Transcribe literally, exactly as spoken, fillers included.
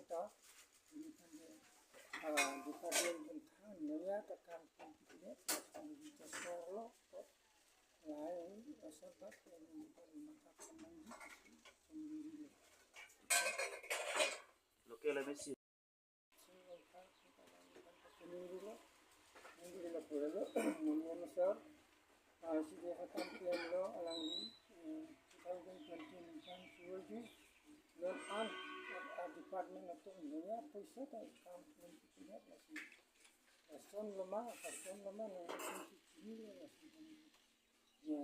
Lahai ta, ini kan dia, ah, department bentang naya ta kam pun kita, kita sorlo, to lahai asal bat yang bukan mata pemanggi itu sendiri. Local M S C. Muni anusar, ah, C D F akam P M lo alangli, eh, two thousand twenty ningkan suwalji, non an, ah, department atum naya poisa ta kam P M P T net lasi. Lason loma, lason loma, naya P M P T net lasi. Ya,